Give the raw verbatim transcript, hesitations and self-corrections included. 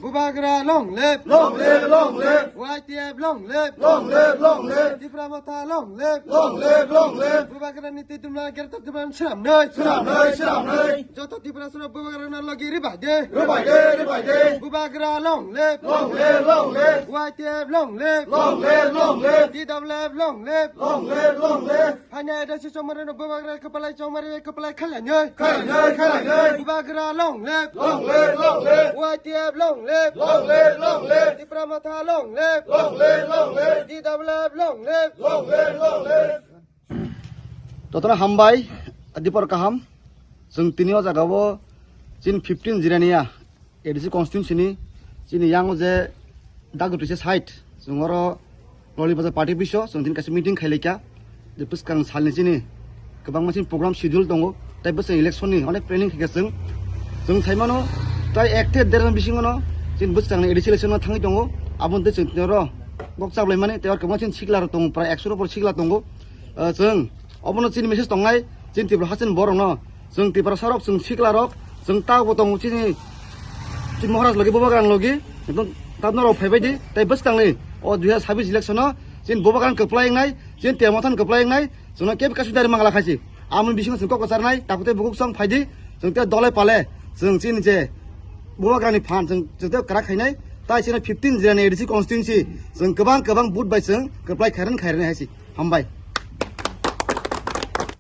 Bubagra long live! Long live, long live! Y T F long live! Long live, long live! Tipra Motha long live! Long live, long live! Bubagra ni twi dumla Greater Tipraland swnamnai! Swnamnai, swnamnai! Joto Tiprasa rok Bubagra no logi ribai de! Ribai de, ribai de! Bubagra long live! Long live, long live! Y T F long live! Long live, long live! T W F long live! Long live, long live! Hanya ada si chomare no Bubagra kepalai chomare kepalai khalanai! Khalanai, khalanai! Bubagra long live! Long live, long live! Y T F long live! Long live, long live! Tipra Motha long live! Long live, long live! T W F long live! Long live, long live! Totoro hambai, dipor kaham. Chwng tini o jaga o chini fifteen Jirania A D C constituency ni chini yang o je Dagutise side, chwng oro Loli Bazar party biso chwng tini kaisa meeting khai laikha. Je bwskang salni chini kwbangma chini program schedule tongo, tai bwskang election ni onek planning khaikha chwng. Chwng saimano tai ek the der bisingo no chini bwskangni A D C election no thangwi tongo. Aboni tei chwng tini oro kok chaplaimani tei oro kwbangma chini sikla rok tongo, prai ekso rok sikla tongo. Ah, chwng obono chini message tongnai, chini Tripura hasteni borokno, chwng Tiprasa rok, chwng sikla rok, chwng tabukbo tongo chini, chini Maharaj logi, Bubagrang logi, ekdom tabno rok phaibai di, tei bwskangni o dui hazar sabbish election o chini Bubagrang kwplai wngnai, chini Tiprasa Motha kwplai wngnai, chwngno kebo kasu dari mangla khaisi. Amoni bisingo chwng kok kwcharnai, takhuk tei bukhuk song phaidi, chwng tei dole pale, chwng chini je Bubagrani phan, chwng, chwng tei kwrak khainai, tai chini fifteen Jirania A D C constituency, chwng kwbang kwbang vote bai chwng kwplai khairan khairan haisi. Hambai.